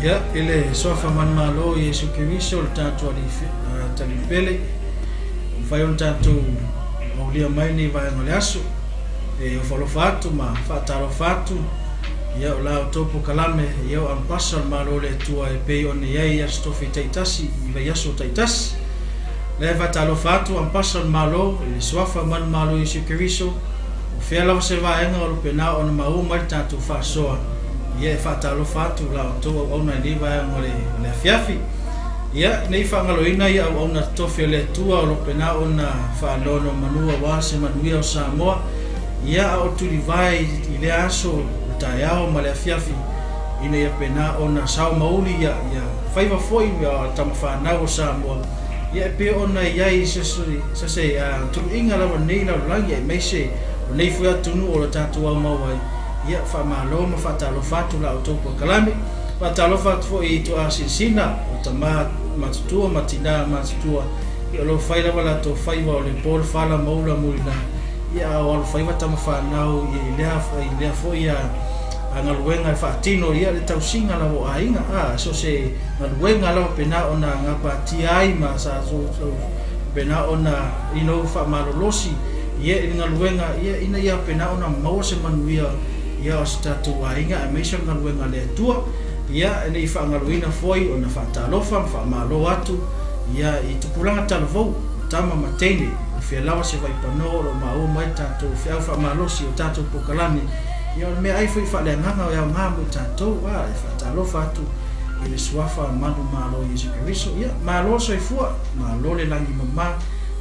Ia, i le Suafa manumalo o Iesu Keriso le tatou Alii Talipele, ua mafai ona tatou aulia mai lenei vaega o le aso. E ofo alofa atu ma faatalofa atu, ia o la outou polokalame, ia o Ampasa o le Malo o le Atua e pei ona i ai i Aso Tofi taitasi i vaiaso taitasi. La e faatalofa atu Ampasa o le Malo i le Suafa manumalo o Iesu Keriso, o fea lava se vaega o lo pena ona maua mai le tatou faasoa, Ia e faatalofa atu la outou auauna i lenei vaega o le afiafi. Ia, ne i faagaloina ia auauna totofi a le Atua o lo o pena ona faanonomanu aua se manuia o Samoa, ia a o tulivae i lea aso o le taeao ma le afiafi, ina ia pena ona sao ma uli ia faiva foi a tama fanau o Samoa, ia e pei ona i ai se tuluiga lava nei lalolagi aemaise o nei foi atunuu o lo tatou aumau ai. Ia, faamalo ma faatalofa atu la outou polokalame. Faatalofa atu foi i tuaasinsina o tama matutua ma tina matutua, ia o lo o fai lava latou faiva o le po le fala ma ula mulila, ia a o alofaiva tama fanau i lea i lea foi a galuega e faatino ia le tausiga lava o aiga, a so se galuega lava pena ona gapatia ai ma sa pena ona you know faamalolosi ia i le galuega ia ina ia pena ona maua se manuia ia o se tatou aiga aemaise o le galuega a le Atua. Ia ne i faagaloina foi ona faatalofa ma faamalo atu ia i tupulaga talavou o tama ma teine o fea lava se vaipanoa o lo o maua mai le tatou feau faamalosi o tatou polokalame ia o le meaai foi faaleagaga e aoga mo i tatou a e faatalofa atu i le Suafa manumalo o Iesu Keriso. Ia malo le soifua, malo le lagi mama.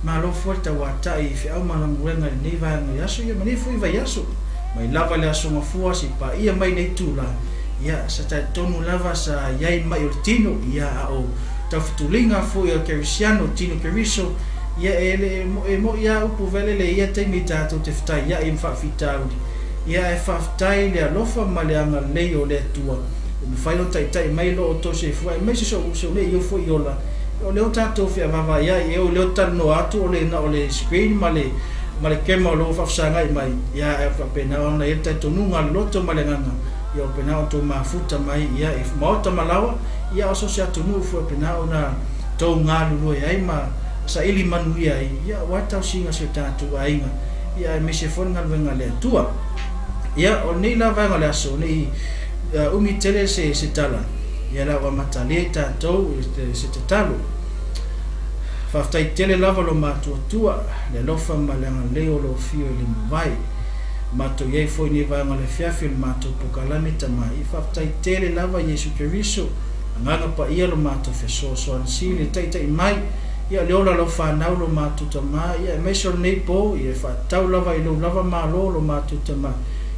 Malo foi le tauatai i feau ma galuega i lenei vaega i aso ia ma nei foi vaiaso. Mai lava le Aso Gafua se i paia mai nei itula, ia sa talitonu lava sa i ai mai o le tino, ia a o taufetuliga foi o le Kerisiano, tino Keriso, ia e le e mo'i a upu velele i ia taimi tatou te fetaiai ma faafitauli, ia ae faafetai i le alofa ma le agalelei o le Atua ua mafai ona taitai mai lo outou soifua aemaise sou sou nei eu foi ola. O lea ua tatou feavavaaiai, e ui o lea ou te talanoa atu o le na o le screen ma le ma le kema o lo o faafesagai mai, ia ae faapena ona i ai le talitonuga a le loto ma le agaga, ia faapena ona outou mafuta mai ia i maota ma laoa, ia a o so o se atunuu foi faapena ona tou galulue ai ma saili manuia ai, ia aua le tausiga o si o tatou aiga, ia aemaise foi le galuega a le Atua. Ia o lenei la vaega o le aso, ne i umi tele se se tala, Ia la ua amatalia i tatou i se tatalo. Faafetai tele lava lo matuatua, le alofa ma le agalelei o lo afio i le mavae. Matou i ai foi nei vaega o le afiafi o le matou pokalame tamai. Faafetai tele lava Iesu Keriso, Agaga Paia lo matou fesoasoani sili le taitai mai ia le ola lau fanau lo matou tama ia aemaise o lenei po ia e faatatau lava i lou lava malo lo matou tama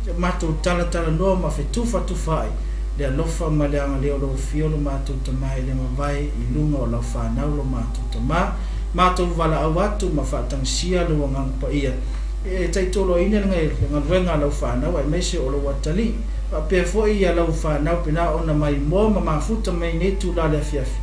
ia matou talatalanoa ma fetufatufaai Le alofa ma le agalelei o lou afio lo matou Tama i le mavae i luga o lau fanau lo matou Tama. Matou valaau atu ma faatagisia lou Agaga Paia e taitoloaina le galuega a lau fanau aemaise o lou atalii. Faapea foi ia lau fanau pena ona maimoa ma mafuta mai nei itula le afiafi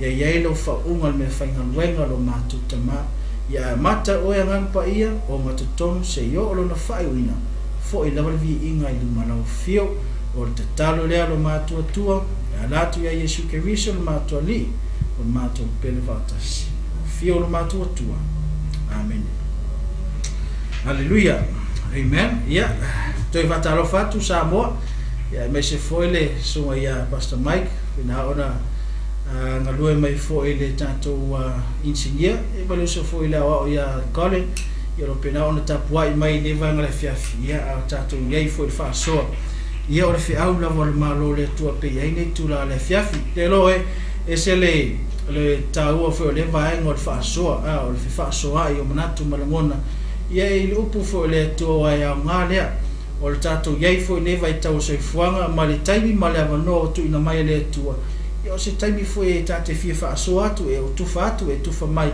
ia i ai lou faauuga le meafaigaluega lo matou Tama. Ia amata oe Agaga Paia o gatotonu seia oo lona faaiuina foi lava le viiga i luma lau afio. O le tatalo lea a lo matou Atua, e ala atu ia Iesu Keriso le matou Alii, o le matou pele faatasi. Afio o lo matou Atua. Amene. Aleluia. Amen. Ia, toe faatalofa atu Samoa, ia aemaise foi le susuga ia Pastor Mike, pena ona galue mai foi le tatou inisinia, ia ma le uso foi le aoao ia Colin, ia o lo pena ona tapuai mai i lenei vaega o le afiafi, ia a o tatou i ai foi i le faasoa. Ia o le feau lava o le Malo o le Atua pei e i ai nei itula o le afiafi. Te iloa e ese le le taua foi o lea vaega o le faasoa, a o le fefaasoaai o manatu ma lagona, ia i le upu foi o le Atua aua e aoga lea. O le tatou i ai foi i nei vaitau o soifuaga ma le taimi ma le avanoa ua tuuina mai e le Atua, ia o se taimi foi e ta te fia faasoa atu, e tufa atu, e tufa mai,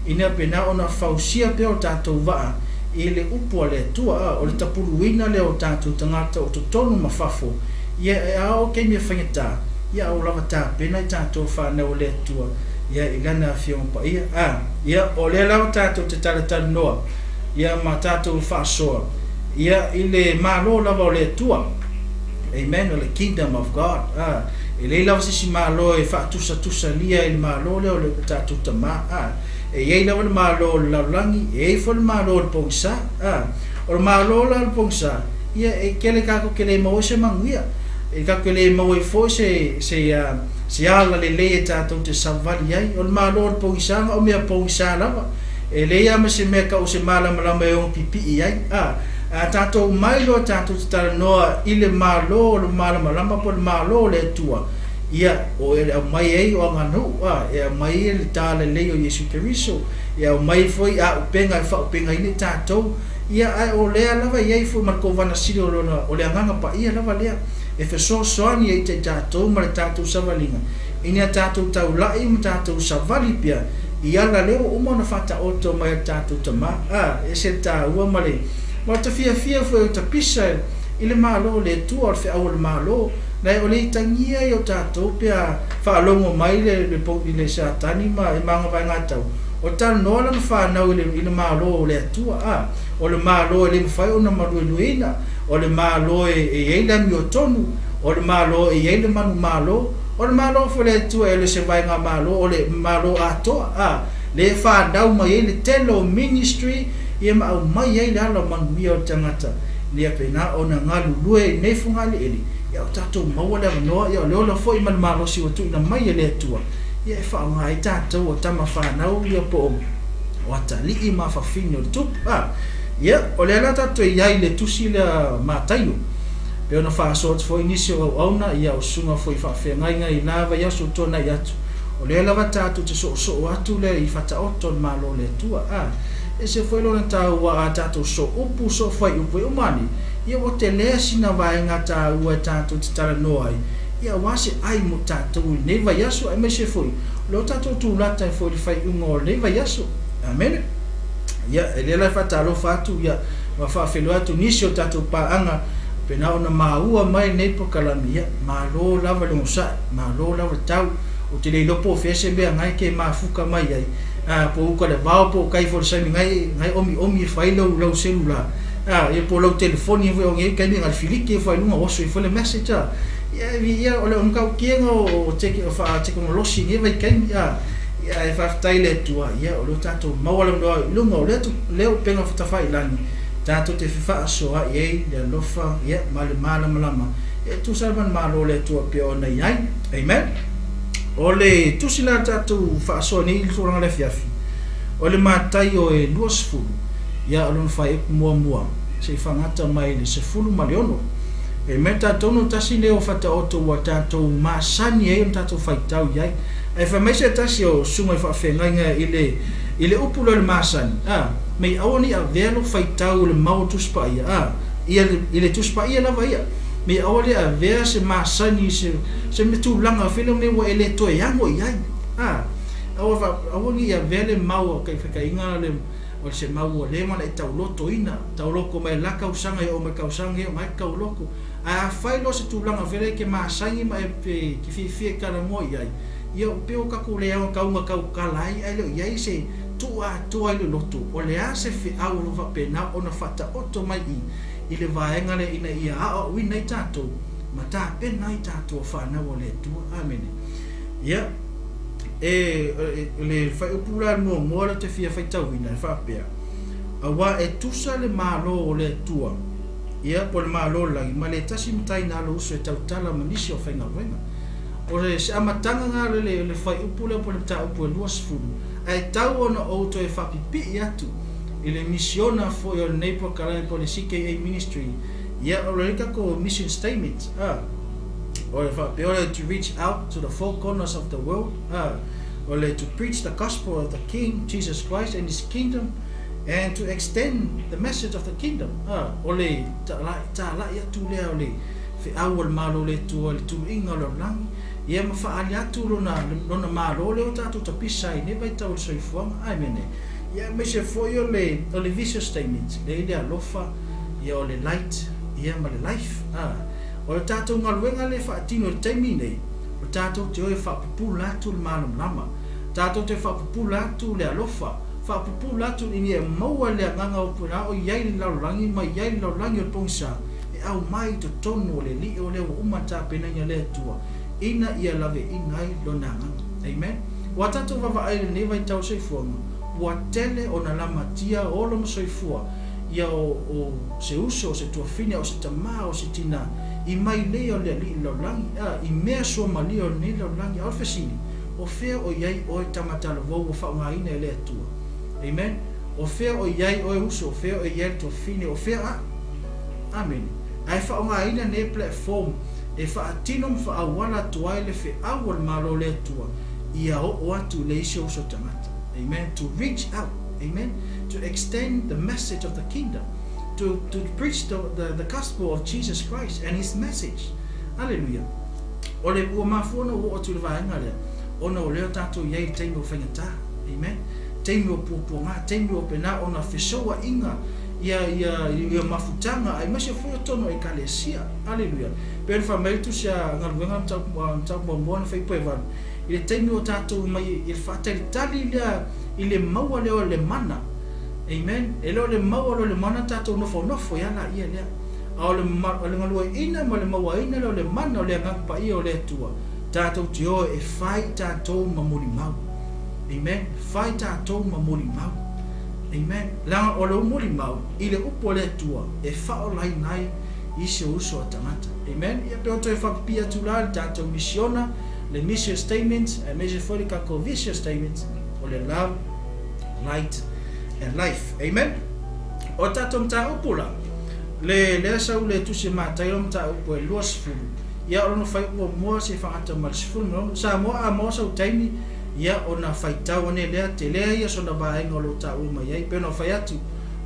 ina pena ona fausia pea o tatou vaa i le upu a le Atua, a o le tapuluina lea o tatou tagata o totonu ma fafo, ia e ao taimi e faigata, ia a ua lava tapena i tatou fanau a le Atua, ia i Lana Afioga Paia, a ia o lea lava tatou te talatalanoa, ia ma tatou faasoa, ia i le Malo lava o le Atua. Amen, o le Kingdom of God, a E leai lava se isi Malo e faatusatusalia i le Malo lea o le tatou Tama. A. E i ai lava le Malo o le lalolagi, e i ai foi le Malo o le pogisa. A. O le Malo la o le pogisa, ia e tele tatou te le maua ai se manuia, e tatou te le maua ai foi se, se, se ala lelei e tatou te savali ai. O le Malo o le pogisa, na o mea pogisa lava. E leai lava ma se mea e tau o se malamalama e ono pipii ai. A. A tatou omai loa tatou te talanoa i le Malo o le malamalama po o le Malo o le Atua, ia, o e aumai ai o aganuu, a, e aumai ai le talalelei o Iesu Keriso, e aumai ai foi auupega e faaaupegaina i tatou, ia, ae o lea lava e i ai foi ma le Kovana Sili o Lona, o le Agaga Paia lava lea, e fesoasoani ai ia i tatou ma le tatou savaliga, ina ia tatou taulai ma tatou savali pea i ala lea ua uma ona faataoto mai e le tatou Tama. A, e ese le taua ma le, ma le tafiafia foi o tapisa i le Malo o le Atua, o le feau o le Malo, na o le itagia ia o tatou pe a faalogo mai le, le, i le Satani ma e magavaegatau, o talanoa lana fanau i le, i le Malo o le Atua. A, o le Malo e le mafai ona maluelueina, o le Malo e, e i ai le amiotonu, o le Malo e i ai le manumalo, o le Malo foi o le Atua e le o se vaegamalo, o le Malo atoa, a, lea e fanau mai ai le tele o ministry, ia ma aumai ai le ala o manuia o le tagata, ina ia pena ona galulue i lenei fogaeleele, ia o tatou maua le avanoa, ia o le ola foi ma le malosi ua tuuina mai e le Atua, ia e faaaoga ai tatou o tama fanau ia po o atalii ma afafine o le Tupu. A, ia, o lea la tatou te i ai i le tusi lea a Mataio, pei ona faasoa atu foi nisi o auauna, ia o susuga foi i faafeagaiga i la vaiaso ua tuanai atu, o lea lava tatou te soosoo atu lea i fataoto o le Malo o le Atua. A, ese foi lona taua a tatou sooupu, soofuaiupu e uma ane, ia ua telea sina vaega taua e tatou te talanoa ai, ia aua se ai mo tatou i lenei vaiaso, aemaise foi o lea ua tatou tulata ai foi i le faaiuga o lenei vaiaso. Amene. Ia, e lea la e faatalofa atu, ia, ma faafeiloai atu nisi o tatou paaga, pena ona maua mai lenei polokalame, ia, malo lava le onosai, malo lava le tau. Ou te le iloa po o fea se mea na e te mafuta mai ai, a, po o uka i le vao po o tai foi i le saimi na e, na e omiomi e fai lau, lau cellular, a, ia po o lau telefoni foi o nei taimi na o le filiki ifo lava i luga oso ifo le message, a. Ia, ia, o le matautia o, o faatekonolosi i nei vaitaimi, a, ia, ae faafetai i le Atua, ia, o lea ua tatou maua le avanoa i luga o lea, lea upega tafailagi tatou te fefaasoaai ai le alofa, ia, ma le malamalama e tusa ai ma le Malo o le Atua pei ona i ai. Amen. O le tusi la tatou faasoa nei i le tulaga o le afiafi, o le Mataio e 20, ia, o lona faaiupu muamua se i faagata mai i le 16. E mea tatou no tasi lea o fataoto ua tatou masani ai ona tatou faitau i ai. Ae fai mai se tasi o susuga i faafeagaiga i le i le upu lea o le masani, a, mei aua ne i avea lou faitau i le mau o le Tusi Paia, a, ia le, i le Tusi Paia lava ia. Mei aua le avea se masani i se, se mea tulaga foi lea o mea ua e le toe ano i ai. A, aua fa, aua ne i avea le mau a faitaitaiga le, o se mau ua leva ona e taulotoina, tauloko mai la tausaga e oo mai tausaga e oo mai tauloko. Ae afai loa se tulaga foi lea e te masani ma e te fiafia e talanoa i ai, ia pei ua tatou le aoga tautala ai ae le o i ai se tuu atoa i le loto, o le a se feau o lo o faapena ona faataoto mai i i le vaega lea ina ia aoaoina ai tatou ma tapena ai tatou o fanau a le Atua. Amene. Ia, e, le fuaiupu la muamua lea ou te fia faitauina e faapea, Auā e tusa le Malo o le Atua, ia, po o le Malo o le lagi, ma le tasi matai na alo uso e tautala ma nisi o faigaluega. O le, se amataga na le, le, le fuaiupu lea po o le mataupu e 20, ae tau ona ou toe faapipii atu i le misiona foi o lenei polokalame po o le CKA Ministry, ia, o le tatou mission statement, a, o le faapea o le to reach out to the four corners of the world, a, o le to preach the gospel of the King Jesus Christ and his kingdom and to extend the message of the kingdom, a, o le talai, talai atu lea o le feau o le Malo o le Atua i le tuluiga o le lalolagi, ia ma faaali atu lona, lona Malo lea ua tatou tapisa ai i nei vaitau o le soifuaga. Amene. Ia aemaise foi o le, o le vision statement, lea i le alofa, ia o le light, ia ma le life. A, o le tatou galuega lea e faatino i le taimi nei, o tatou te o e faapupula atu le malamalama, tatou te faapupula atu le alofa, faapupula atu ina ia maua le agaga o puna o i ai le lalolagi ma i ai le lalolagi o le pogisa e aumai i totonu o le Alii o lea ua uma ona tapenaina e le Atua ina ia laveaiina ai Lona Agaga. Amen. Ua tatou vaavaai i lenei vaitau o le soifuaga, ua tele ona lamatia ola ma soifua ia o, o se uso, o se tuafine, o se tamā, o se tinā, i mailei o le Alii i le lalolagi, a, i mea suamalie o lenei lalolagi. A o le fesili, o fea o i ai oe tama talavou ua faaaogaina e le Atua? Amen. O fea o i ai oe uso, o fea o i ai le tuafine, o fea a? Amene. Ae faaaogaina nei platform e faatino ma faaauala atu ai le feau o le Malo o le Atua ia oo atu i le isi o uso tagata. Amen. To reach out. Amen. To extend the message of the kingdom. To, to preach the, the, the gospel of Jesus Christ and his message. Hallelujah. O le ua mafua ona ou oo atu i le vaega lea, ona o lea o tatou i ai i le taimi o faigata. Amen. Taimi o puapuaga, taimi o pena ona fesouaiga ia ia ia mafutaga aemaise foi o totonu o Ekalesia. Aleluia. Pei ona fai mai le Tusi a Galuega Mataupu Mataupu Muamua na Faipu e 8, i le taimi o tatou mai i le faatalitali lea i le maua lea o le mana. Amen. E le o le maua lea o le mana tatou nofonofo ai lava laia lea. A o le o le galueaiina ma le mauaina lea o le mana o le Agaga Paia o le Atua, tatou te o e fai i tatou ma molimau. Amen. Fai tatou ma molimau. Amen. Leaga o le molimau i le upu a le Atua e faaolaina ai isi o uso a tagata. Amen. Ia pe o toe faapipii atu la le tatou misiona, le mission statement, aemaise foi le tatou vision statement, o le love, light and life. Amen. O tatou mataupu la, le lea sau le tusi Mataio mataupu e 20, ia o lona faaiuga muamua se fagata ma le 16. Samoa a maua sau taimi, ia ona faitau ane lea, tele ia sona vaega o lo o taua mai ai. Pei ona fai atu,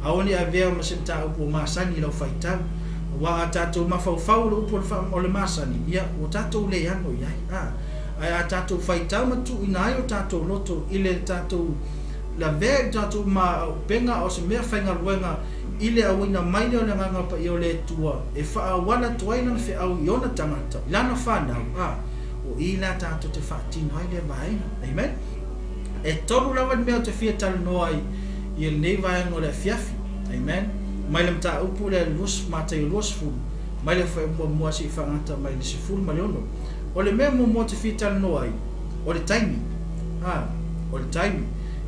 aua ne i avea ma se mataupu o masani i lau faitau. Aua a tatou mafaufau i le upu o le masani, ia, ua tatou le ano i ai. A, ae a tatou faitau ma tuuina ai o tatou loto i le tatou lavea i tatou ma auupega o se mea faigaluega i le auina mai lea o le Agaga Paia o le Atua e faaauala atu ai Lana feau i ona tagata, i Lana fanau, a, o i la tatou te faatino ai lea vaega. Amen. E tolu lava le mea ou te fia talanoa ai i lenei vaega o le afiafi. Amen. Mai le mataupu lea i le Mataio 20, mai le muamua seia faagata mai le 16. O le mea muamua ou te fia talanoa ai, o le taimi. A, o le taimi.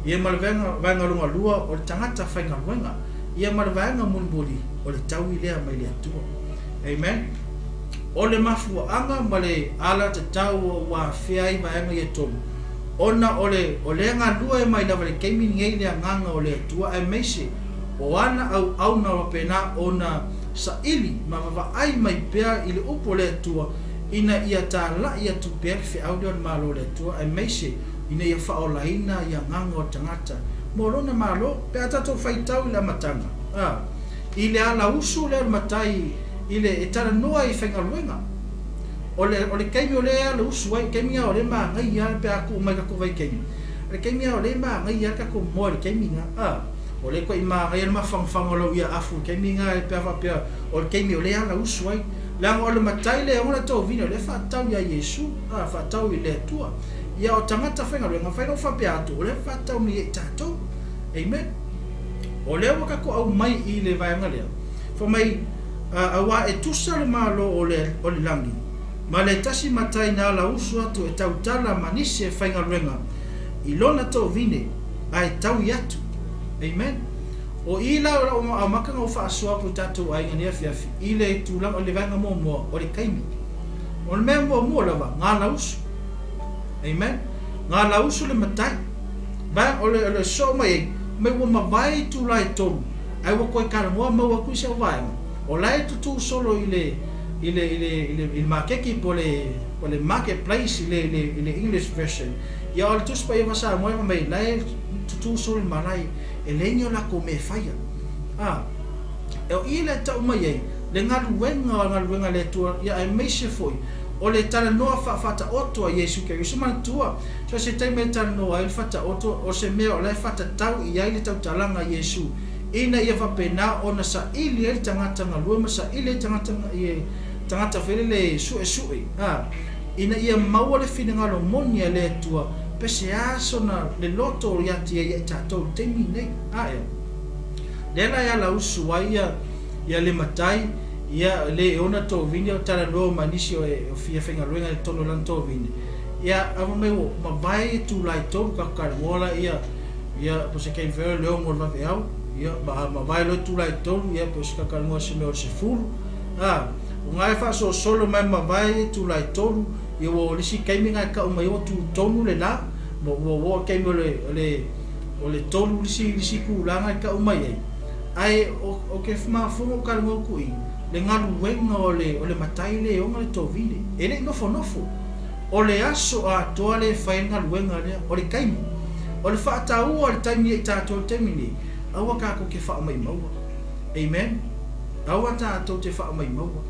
Ia ma le vaega, vaega lona lua, o le tagata faigaluega. Ia ma le vaega mulimuli, o le taui lea mai le Atua. Amen. O le mafuaaga ma le alatatau ua afea ai vaega ia e tolu, ona o le o lea galue mai lava i le taimi lenei le Agaga o le Atua aemaise o ana auauna faapena ona saili ma vavaai mai pea i le upu o le Atua ina ia talai atu pea le feau lea o le Malo o le Atua aemaise ina ia faaolaina i agaga o le tagata mo lona Malo. Pe a tatou faitau i le amataga, a, i le alausu lea o le matai i le e talanoa i faigaluega. O le, o le taimi o lea e alausu ai, taimi lava o lea e manaia lava pe a tuu mai i tatou vaitaimi, o le taimi lava o lea e manaia lava le tatou moe i le taimi lena, a, o lea e ituai manaia le mafanafana o lau iaafu i le taimi lena pe a faapea o le taimi o lea e alausu ai. Leaga o le matai lea e ona tovine o lea e faatatau ia Iesu, a, faatatau i le Atua. Ia o tagata faigaluega, fai lou faapea atu, o lea e faatatau nei ia i tatou. Amen. O lea ua tatou aumai i le vaega lea, fai mai, Auā e tusa le Malo o le, o le lagi, ma le tasi matai na alausu atu e tautala ma nisi e faigaluega i lona tovine, ae taui atu. Amen. O i la o lau amataga ua faasoa atu i tatou aiga nei afiafi, i le tulaga, i le vaega muamua, o le taimi. O le mea muamua lava, galausu. Amen. Galausu le matai. Vaega, o le, o le soo mai ai, mai ua mavae itula e tolu, Ae ua toe talanoa mau atu isi au vaega, o la e tutū solo i le, i le, i le, i le, i le makeki po o le, po o le market place i le, i le, i le English version. Ia o le Tusi Paia Faa-Samoa e fai mai, la e tutū solo i le malae, e leai ni o latou mea e faia. A, o i lea e tau mai ai le galuega o le galuega a le Atua, ia aemaise foi o le talanoa faa-Faataoto a Iesu Keriso. Manatua, so se taimi e talanoa ai le Faataoto, o se mea o la e faatatau i ai le tautalaga a Iesu, ina ia faapena ona saili ai le tagata galue ma saili ai tagata tagata foi lele suesue, a, ina ia maua le finagalo moni a le Atua pe se a sona le loto ia te ia ia i tatou i le taimi lenei. A ea? Lea la e alausu ai ia, ia le matai, Ia, le e ona tovine o talanoa ma nisi o e fia faigaluega i totonu o lana tovine. Ia, a fai mai ua mavae itula e tolu tatou talanoa laia, ia, po o se taimi foi o le 6 o le vaveao, ia, ma a mavae loa itula e tolu, ia, po o se talanoa i se mea o le 10. A, o na e faasolosolo mai mavae itula e tolu, ia ua o le isi taimi na e tau mai ai ua tu tonu le la, ma ua oo i le taimi o le, o le, o le 3 le isi, le isi itula na e tau mai ai. Ae ou te mafaufau ou talanoa atu i le galuega o le o le matai lea e ona le tovine. E le i nofonofo. O le aso atoa lea e fai ai le galuega lea, o le taimi. O le faataua o le taimi ia i tatou i le taimi nei, aua tatou te faamaimaua. Amen. Aua tatou te faamaimaua.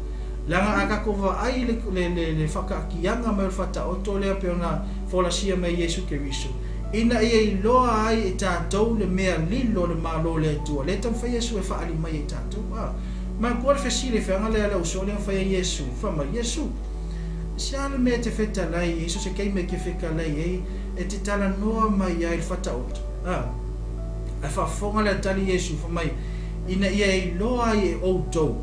Leaga a tatou vaai i le le le faataatiaga mai o le Faataoto lea pei ona folasia mai e Iesu Keriso, ina ia iloa ai e tatou le mea lilo o le Malo o le Atua, lea e taumafai Iesu e faaali mai e tatou. A manatua le fesili feaga lea a le uso lea na fai e Iesu, fai mai, Iesu, se a le mea e te fetalai ai, so se taimi e te fetalai ai, e te talanoa mai ai i le Faataoto? A ae faafofoga lea tali Iesu, fai mai, ina ia iloa ai e outou,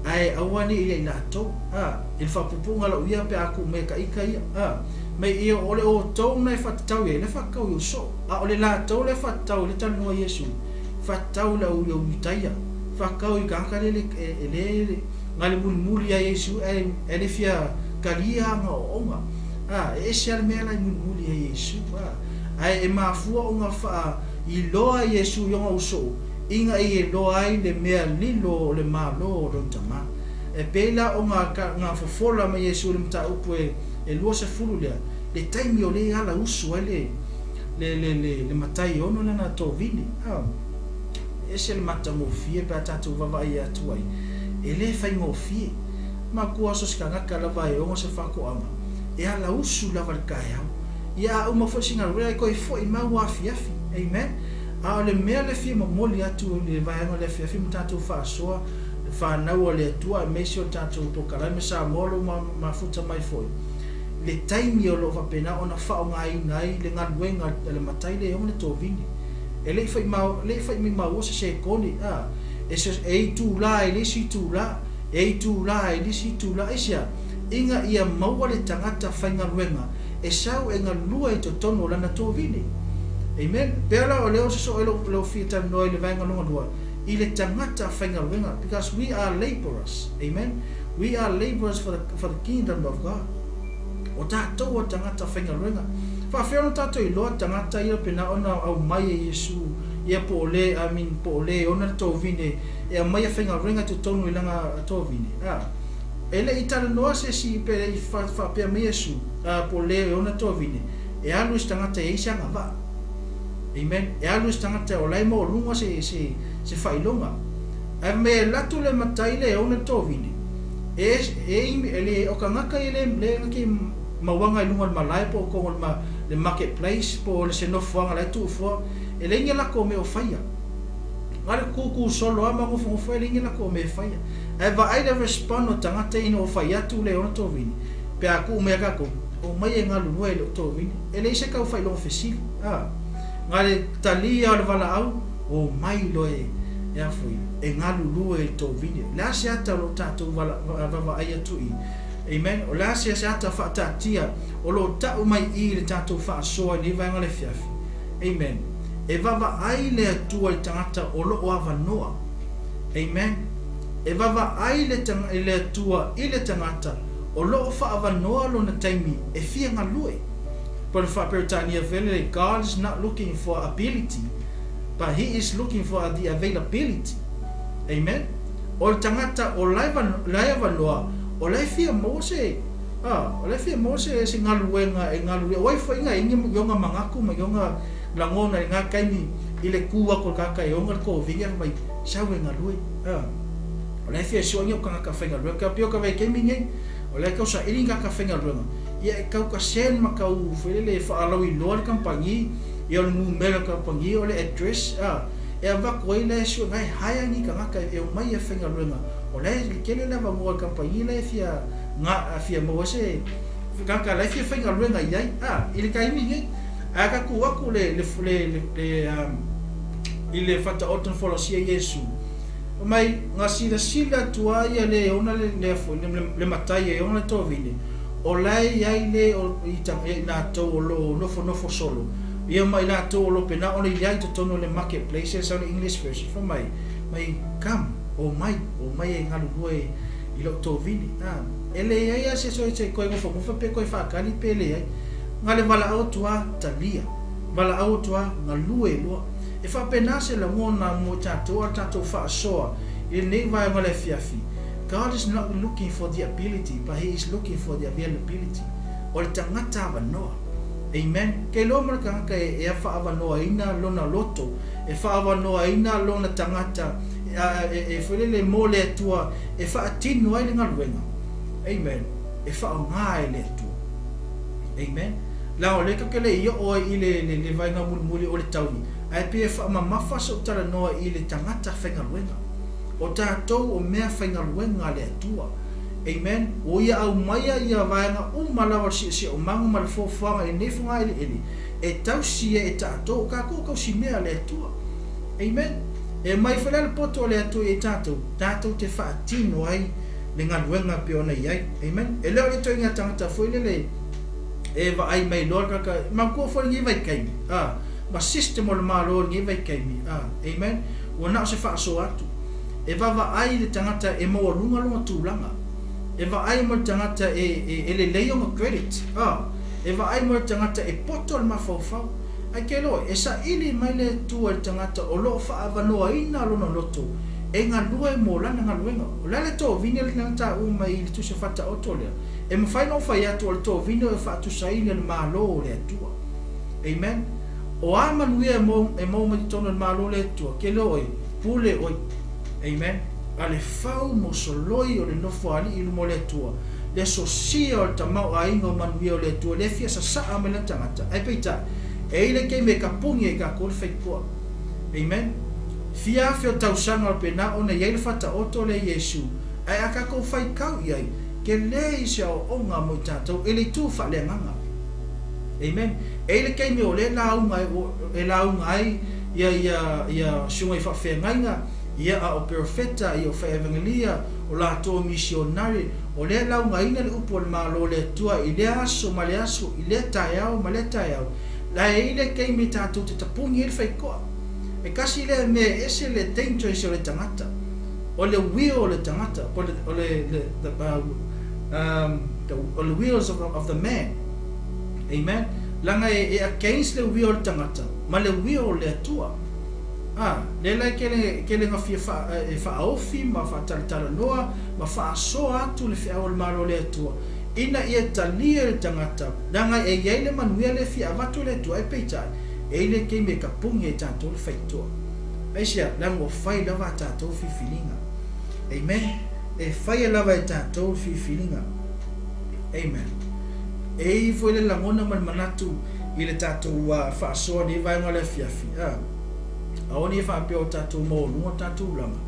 ae aua ne i ia i latou. A i le faapupuga lau ia pe a tuu mai e ka ita ia. A Mai ia o le outou na e faatatau i ai, le faatatau i ou soo, a o le latou le faatatau i le talanoa Iesu, faatatau i le au Iutaia, faatatau i tagata le e le na le mulimuli ia Iesu ae ae le fia talia ana ooooga. A, e ese lava le mea la e mulimuli ai Iesu, a, ae e mafua ona faailoa Iesu i ona usoo ina ia iloa ai le mea lilo o le Malo o lona Tama. E pei la ona na fofola mai Iesu i le mataupu e e 20 lea, le taimi o lea e ala usu ai le, le, le, le, le matai e ono lana tovine. A, e ese le matagofie pe a tatou vaavaai atu ai, e le faigofie. Makua so se tagata lava e ono se faatoaga, e ala usu lava i le taeao. Ia a uma foi se galuega e toe foi mai ua afiafi. Amen. A o le mea le fia momoli atu i le vaega o le afiafi ma tatou faasoa, le fanau a le Atua aemaise o le tatou polokalame Samoa o lo o mafuta mai foi le taimi o lo o faapena ona faaaogaina ai le galuega a le matai lea e ona le tovine. E le i fai le i fai mai maua se sekone, a, e se, e itula i le isi itula, e itula i le isi itula. Aisea? Ina ia maua le tagata faigaluega e sau e galue i totonu o lana tovine. Amen. Pea la o lea o sosoo ai lou, lou fia talanoa i le vaega lona lua, i le tagata faigaluega, because we are laborers. Amen. We are laborers for the, for the kingdom of God. O tatou o tagata faigaluega. Faafefea ona tatou iloa tagata ia pena ona aumai e Iesu ia po o le, I mean, po o le ona le tovine e aumai e faigaluega i totonu i lana tovine. A, e le i talanoa se isi pe le i faapea mai Iesu, a, po o le ona tovine, e alu i se tagata e i ai se agavaa. Amen. E alu i se tagata o la e maualuga se, se, se faailoga. Ae fai mai e alu atu le matai lea e ona le tovine, e, e, e le, o tagata ia le, le na te mauaga i luga o le malae po o totonu o le ma, le market place po o le se nofoaga la e tuufua, e leai ni latou mea o faia. Na o le tūtū solo lava ma nofonofo e leai ni latou mea e faia. Ae vaai le respond o tagata ia ina ua fai atu le ona tovine, pe a tuu mai ia tatou, omai e galulue i lou tovine. E leai se tau faailoga fesili, a. Na le talia o le valaau, Omai loa e, e a foi, e galulue i le tovine. O le a se ata o lo o tatou vaavaai atu i? Amen. O le a se ata faataatia o lo o tau mai i i le tatou faasoa i lenei vaega o le afiafi? Amen. E vaavaai le Atua i le tagata o lo o avanoa. Amen. E vaavaai le, le Atua i le tagata o lo o faaavanoa lona taimi e fia galue. Po o le faa-Peretania foi lele, God is not looking for ability, but he is looking for the availability. Amen. O le tagata o la e avanoa, o la e fia maua se, a, o la e fia maua se, se galuega e galulue. O ai foi na i ona manatu ma i ona lagona i lena taimi i le tu atu o le tagata e ona le tovine fai mai, sau e galue. A, o la e fia sue ni ou tagata faigaluega. Ka pei o ka vaitaimi nei, o la e tau saili ni tagata faigaluega, ia e tau ka send ma tau foi lele e faalauiloa le kamupani, ia o le numera o le kamupani, o le address, a, e avatu ai la e sue, na e hire ni tagata e omai e faigaluega, o la e tele le avanoa o le kamupani la e fia ga, fia maua ai se tagata la e fia faigaluega i ai, a, i le taimi nei. Ae a tatou atu le, le, le, le, le, i le faataoto na folasia Iesu, Fai mai, na silasila atu lava ia le e ona le, le, le, le matai e ona le tovine, o la e i ai le o, i, ia i latou o lo o nofonofo solo, ia ma i latou o lo o pena ona i ai i totonu o le market place, e sau le English version, fai mai, mai, come, omai, omai e galulue i lou tovine. A, e leai lava se so se koe nofonofo pe koe faakali pe leai. Na le valaau atu lava, talia. Valaau atu lava, galue loa. E faapena se lagona mo i tatou a o le tatou faasoa i lenei vaega o le afiafi. God is not looking for the ability but he is looking for the availability. O le tagata avanoa. Amen. Ke iloa mo le tagata e e faaavanoaina lona loto, e faaavanoaina lona tagata e e foi lele mo le Atua e faatino ai le galuega. Amen. E faaaoga e le Atua. Amen. Leaga o lea tatou te le i oo ai i le le le vaega mulimuli o le taui, ae pei e faamamafa so'u talanoa i le tagata faigaluega. O tatou o mea faigaluega a le Atua. Amen. Ua Ia aumaia ia vaega uma lava o le siosiomaga ma le fuafuaga i lenei fogaeleele e tausi ai e tatou, o tatou o tausimea a le Atua. Amen. E aumai foi la le poto a le Atua ia i tatou, tatou te faatino ai le galuega e pei ona i ai. Amen. E le o le ituaiga tagata foi lele e vaai mai loa le tagata, manatua foi lenei vaitaimi, a, ma system o le Malo i lenei vaitaimi, a, amen, ua na o se faasoa atu. E vaavaai le tagata e maualuga lona tulaga. E vaai mo le tagata e, e, e lelei ona credit, a, e vaai mo le tagata e poto le mafaufau. Ae ke loa, e saili mai le Atua i le tagata o lo o faaavanoaina lona loto e galue mo lana galuega. O le a le tovine lena na taua mai i le tusi faataoto lea? E mafai ona ou fai atu o le tovine o e faatusaina i le Malo o le Atua. Amen. O a manuia e maua, e maua mai totonu o le Malo o le Atua, ke loa oe, pule oe. Amen. A le fau mosoloi o le nofoalii i luma o le Atua, le sosia o le tamaoaiga o manuia o le Atua, le fia sasaa mai lana tagata. Ae peitai, e i ai le taimi e tapuni ai tatou le faitotoa. Amen. Fia afe o tausaga o pena ona i ai le faataoto lea Iesu, ae a tatou faitau i ai, tele i se aoaoga mo i tatou e le itu faaleagaga. Amen. E i ai le taimi o lea lauga e lauga ai ia ia ia susuga i faafeagaiga, ia a o perofeta, ia o fai-evangelia, o latou o misionare, o lea laugaina le upu a le Malo o le Atua i lea aso ma le aso, i lea taeao ma lea taeao, la e i ai le taimi tatou te tapuni ai le faitoa. E tasi lea mea e ese le dangerous o le tagata, o le will o le tagata, po o le, le, the, the, o le wills of, of the man. Amen. Leaga e, e against le will o le tagata ma le will o le Atua. A, lea la e kele, kele na fia wha, e whaaofi ma whaatalatalanoa ma faasoa atu le feau o le Malo o le Atua, ina ia talia e le tagata, leaga e i ai le manuia lea e fia avatu e le Atua, ae peitai, e i ai le taimi e tapuni ai tatou le faitotoa. Aisea? Leaga ua fai lava a tatou filifiliga. Amen. E faia lava e tatou le filifiliga. Amen. E i ai foi le lagona ma le manatu i le tatou faasoa i lenei vaega o le afiafi, a, aua ne i faapea o tatou maualuga o tatou ulaga,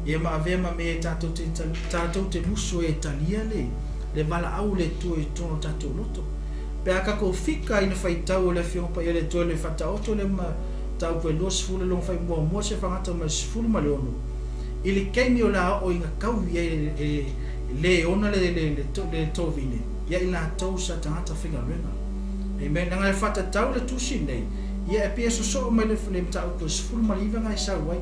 ia ma avea ma mea e tatou te, tatou te musu ai e talia le, le valaau o le Atua i totonu o tatou loto. Pe a tatou fika i le faitau o le Afioga Paia le Atua i le Faataoto le mataupu e 20 le lona fai muamua se fagata mai le 16, i le taimi o le a oo ina taui ai e, e le ona le, le, le, le tovine, ia i latou sa tagata faigaluega. Amen. Leaga e faatatau le tusi lenei, ia e pei e sosoo mai le, le mataupu e 19 na e sau ai.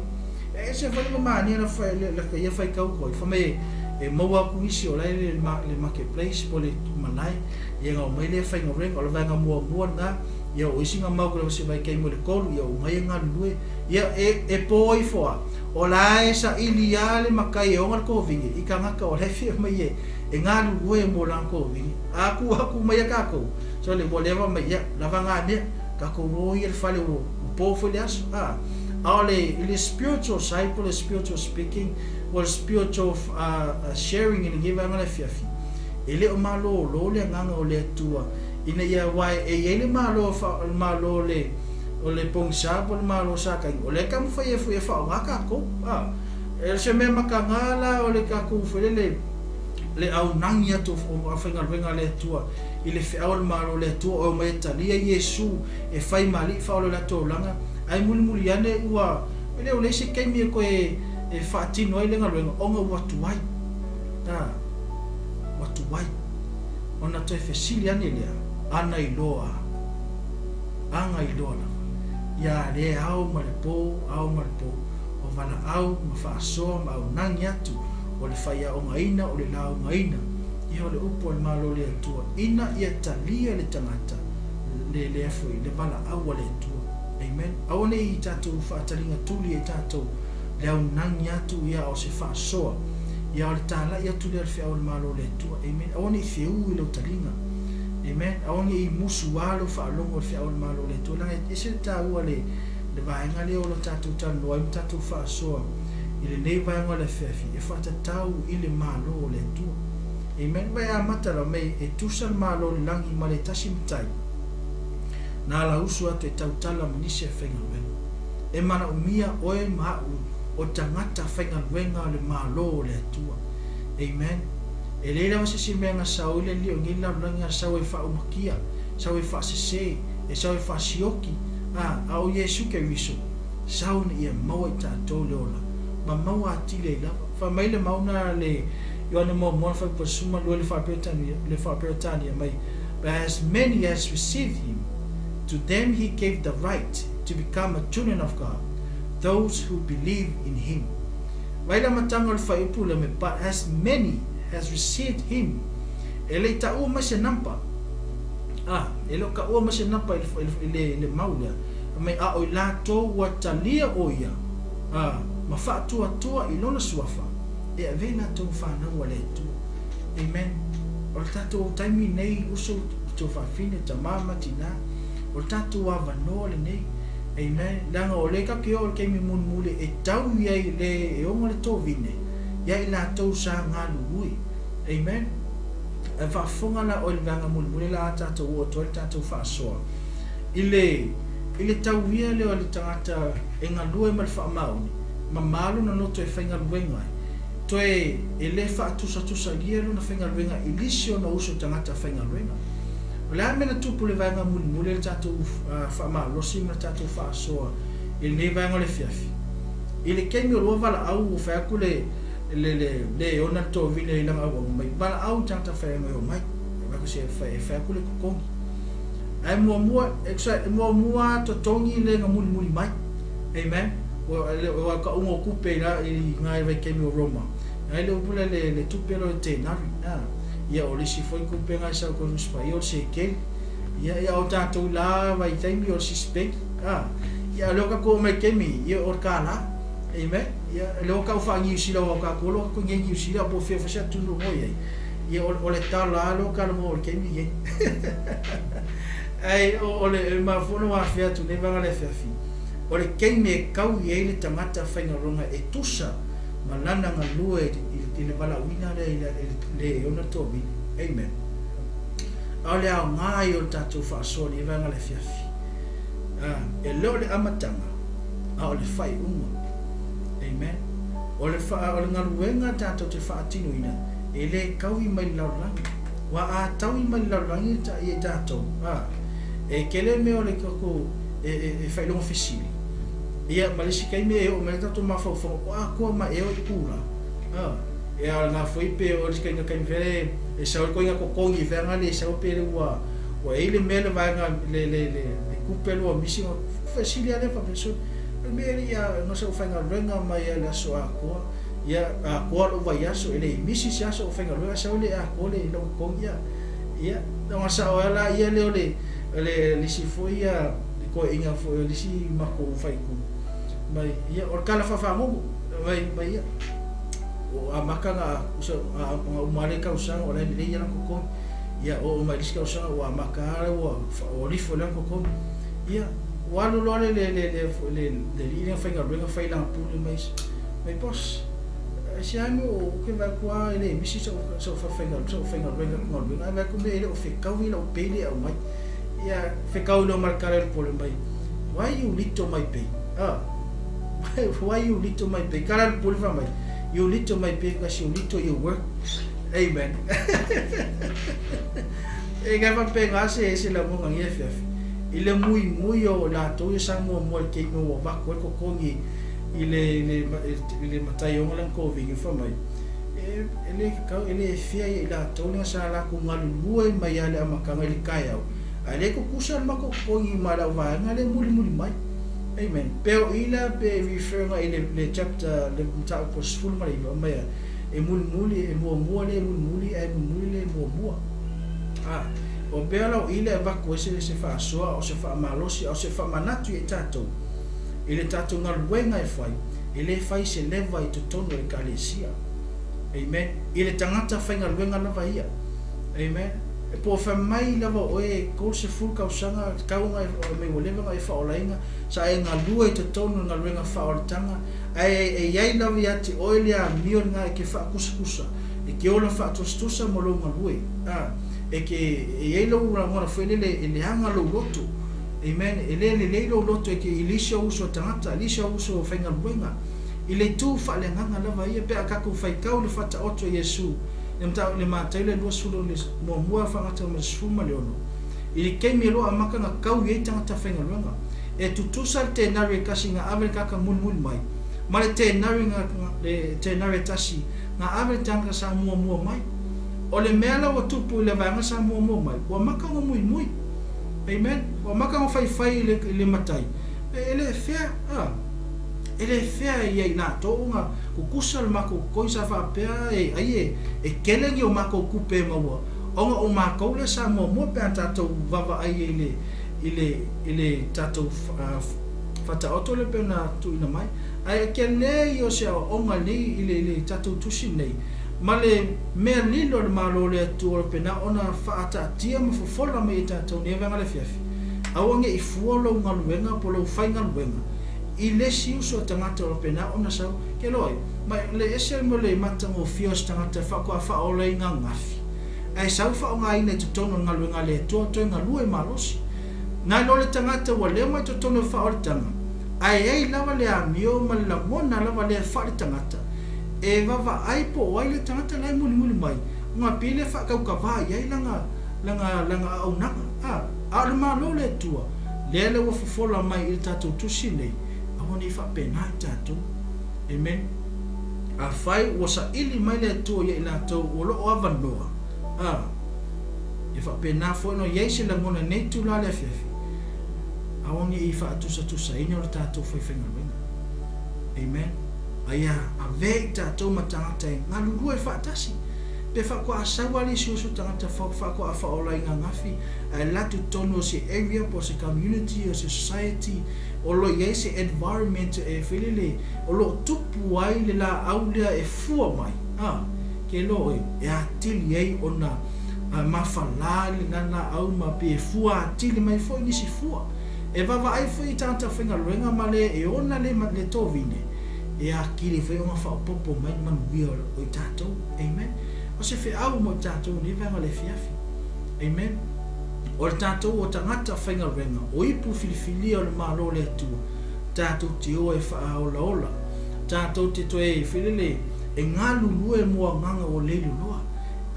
E ese foi le mamania la fai le la ia faitau atu ai, fai mai e maua atu nisi o la e le le market place po o le malae, ia na omai lea faigaluega, o le vaega muamua lena, ia o isi na mau atu se vaitaimi o le 3, ia omai e galulue. Ia e e po ifo lava, o la e saili lava le matai e ona le kovine i tagata o la e fia mai e e galulue mo lana kovine. A tu atu mai ia tatou, sole ua leva mai, ia lava na mea, tatou o ia i le fale ua po foi le aso. A, a o le i le spiritual side po o le spiritual speaking po o le spiritual sharing i lenei vaega o le afiafi, e le o malōlō le agaga o le Atua ina ia aua e i ai le Malo le Malo o le o le pogisa po o le Malo sa taimi, o lea e taumafai ai foi e faaaoga tatou. A, e o se mea mataga la o le tatou foi lele le aunagi atu o aufaigaluega a le Atua i le feau a le Malo o le Atua o e omai e talia Iesu e fai ma Alii faaola o le latou olaga, ae mulimuli ane ua, e le o leai se taimi e toe e faatino ai le galuega ona ua tuai. A, ua tuai. Ona toe fesili ane lea, Ana iloa a? Ana iloa lava. Ia lea ao ma le po, ao ma le po, o valaau ma faasoa ma aunagi atu, o le faiaogaina, o le laugaina, ia o le upu a le Malo o le Atua, ina ia talia le tagata le lea foi le valaau a le Atua. Amen. Aua ne i tatou faataliga tuli e tatou le aunagi atu ia o se faasoa, ia o le talai atu lea o le feau a le Malo o le Atua. Amen. Aua ne i feū i lau taliga. Amen. Aua ne i musuā lou faalogo i le feau a le Malo o le Atua, leaga e ese le taua le le vaega lea o lo tatou talanoa ai ma tatou faasoa i lenei vaega o le afiafi e faatatau i le Malo o le Atua. Amen. Vai amata la mai e tusa le Malo o le lagi ma le tasi matai na ala usu atu e tautala ma nisi e faigaluega. E manaomia oe ma a'u o tagata faigaluega o le Malo o le Atua. Amen. E leai lava se isi mea na sao i le alii o nei lalolagi na sau e faaumakia, sau e faasese, e sau e faasioki, a, a o Iesu Keriso, sau ina ia maua i tatou le ola, ma maua atili ai lava. Fai mai le mauna a le Ioane Muamua na fai 12 le faa-Peretania, le faa-Peretania mai, But as many as received him, to them he gave the right to become a children of God, those who believe in him. Vai le amataga o le fuaiupu lea mai, But as many has received him, e le i taua mai se nampa. A, e le o taua mai se nampa i le, i le, i le mau lea. Fai mai, a o i latou ua talia o ia, a, ma faatuatua i lona suafa, e avea latou ma fanau a le Atua. Amen. O le tatou taimi nei, uso, tuafafine, tama ma tina, o le tatou avanoa lenei. Amen. Leaga o lea tatou te oo i le taimi mulimuli e tau i ai le e ona le tovine ia i latou sa galulue. Amen. Ae faafofoga la oe i le vaega mulimuli la a tatou oo atu ai le tatou faasoa i le i le tauia lea o le tagata e galue ma le faamaoni, mamā lona loto e faigaluega ai, toe e le faatusatusagia lona faigaluega i lisi ona uso tagata faigaluega. O le a le mea na tupu i le vaega mulimuli o le tatou faamalosi ma le tatou faasoa i lenei vaega o le afiafi? I le taimi o lua valaau ua fai atu le le le le e ona le tovine i lana auauna mai, valaau i tagata faigaluega e omai, e avatu se e fai atu le totogi. Ae muamua, e tusa e muamua totogi le na mulimuli mai. Amen. Ua ua kauga o tupe i la i ngai vaitaimi o Roma. Ai le upu lea le le tupe lea o le tenari. A. Ia o le isi foi tupe na e sau ko Ruspa ia o le sekeli. Ia ia o tatou la vaitaimi o le sisipeki. A. Ia lea o tatou omai taimi ia o le kālā. Amen. Ia lea o tau faa-Niu Sila aua o tatou loa tatou i nei Niu Sila po o fea foi se atunuu o i ai. Ia o le tala lava lea o talanoa o le taimi lenei. Ae o le e mafua ona ou afea atu nei vaega le afiafi, o le taimi e tau i ai le tagata faigaluega e tusa ma lana galue i le valaauina lea i le e ona tovine. Amen. A o le aoga ia o le tatou faasoa i lenei vaega le afiafi, e le o le amataga, a o le faaiuga. Amen. O le fa, o le galuega tatou te faatinoina, e le taui mai le lalolagi. Ua a taui mai le lalolagi ia i tatou, a, e tele mea o le tatou e, e, e faailoga fesili. Ia, ma le isi taimi e oo mai ai tatou mafaufauga, o atoa mai ea o i kula. A, e a na foi pe o le taimi taimi fele e sau ai koina totogi i feaga le sau pe le ua ua i ai le mea le vaega le le le le tupe lua misi fesili a lea faapea so le mea le ia na sa ou faigaluega mai ai le aso atoa ia atoa lou vaiaso e le i misi se aso o faigaluega sau le atoa le lou totogi ia ia ona sao ai la ia lea o le le le isi foi ia le toeaiina foi o le isi matou faaitu mai ia o le tala faafagogo mai mai ia ua amata na ona uma lea tausaga o la e lelei lana totogi ia oo mai le isi tausaga ua amata lava ua ua lifo i lana totogi ia ua alu loa le le le le le le alii lea faigaluega fai lana pule mai mai boss aisea mea ou te vaai atu lava e le misi sau sau faigaluega sau faigaluega atu galuega ae vaai atu mea e le o fetaui lau pay lea e aumai ia fetau loa ma le tala i le pule mai why you little my pay ah why you little my pay tala le pule fai mai you little my pay because you little your work. Amen. E kai faapena se se lagona i afiafi i le muimui o latou ia sa muamua i le taimi ua avatu ai le totogi i le i le i le matai e ona lana tovine fai mai, e e le tatau, e le fair ia i latou lea sa latou galulue mai lava i le amataga i le taeao, ae le tutusa le matou totogi ma le auvaega lea e mulimuli mai. Amen. Pe o i la pe refer agai i le le chapter le mataupu 19 aumai a e mulimuli e muamua le mulimuli ae mulimuli le muamua. A o pea la o i le avatu ai se se faasoa o se faamalosi a o se faamanatu ia i tatou i le tatou galuega e fai, e le fai se leva i totonu o le Ekalesia. Amen. I le tagata faigaluega lava ia. Amen. E po o fai mai lava o oe e 30 tausaga tatau ona e mai ua leva ona e faaolaina, sa e galue i totonu o le galuega faaolataga, ae e i ai lava ia te oe le amio lena e te faatusatusa, e te ola faatusatusa ma lou galue. A, e te, e i ai lou lagona foi lele e leaga lou loto. Amen. E le lelei lou loto e te, i le isi ou uso a tagata, i le isi ou uso faigaluega. I le itu faaleagaga lava ia, pe a tatou faitau i le Faataoto a Iesu, le mataupu i le Mataio le 21 faagata ma le 16, i le taimi e loa amata ona tau i ai tagata faigaluega. E tutusa le tenari e tasi na ave le tagata mulimuli mai, ma le tenari na, le tenari e tasi na ave le tagata sa muamua mai. O le mea la ua tupu i le vaega sa muamua mai, ua amata ona muimui. Amen. Ua amata ona faifai i le, i le matai. E, e le fair, a. E le fair ia i latou ona tutusa le matou totogi sa faapea e ai e, e tele ni o matou tupe e maua ona o matou lea sa muamua pe a tatou vaavaai i le, i le, i le tatou faataoto lea pei ona tuuina mai. Ae e tele ia o se aoaoga i lenei, i le, i le tatou tusi lenei ma le mea lilo a le Malo o le Atua o pena ona faataatia ma fofola mai e tatou nei vaega le afiafi. Aua ne i fua lou galuega po o lou faigaluega i le isi uso a tagata o pena ona sau. Ke loa ai, ma le ese mo le matagofie o se tagata faatoa faaola i gagafi, ae sau faaaogaina i totonu o le galuega a le Atua toe galue malosi. Na iloa le tagata ua lema i totonu o le faaolataga, ae i ai lava le amio ma le lagona lava lea faaletagata e vaavaai po o ai le tagata la e mulimuli mai, ona pei lea faatautavā i ai lana, lana, lana auaunaga. A, a o le Malo o le Atua, lea la ua fofola mai i le tatou tusi nei, aua ne i faapena i tatou. Amen. Afai ua saili mai le Atua ia i latou o lo o avanoa, a, e faapena foi ona i ai se lagona i lenei itula le afiafi, aua ne i faatusatusaina o le tatou faifaigaluega. Amen. A ia avea i tatou ma tagata e galulue faatasi. Pe faatoa sau lava le isi uso tagata faatoa faaola i gagafi, ae alu atu i totonu o se area po o se community o se society o lo o i ai se environment e foi lele o lo o tupu ai le laau lea e fua mai, a, ke iloa oe, e atili ai ona mafala lena laau ma pei e fua atili mai foi nisi fua. E vaavaai foi i tagata faigaluega ma le e ona le le tovine, e atili foi ona faaopoopo mai le manuia o i tatou. Amen. O se feau mo i tatou i lenei vaega o le afiafi. Amen. O le tatou o tagata faigaluega, o ipu filifilia o le Malo o le Atua, tatou te o e faaolaola, tatou te toe foi lele e galulue mo agaga ua leiloa.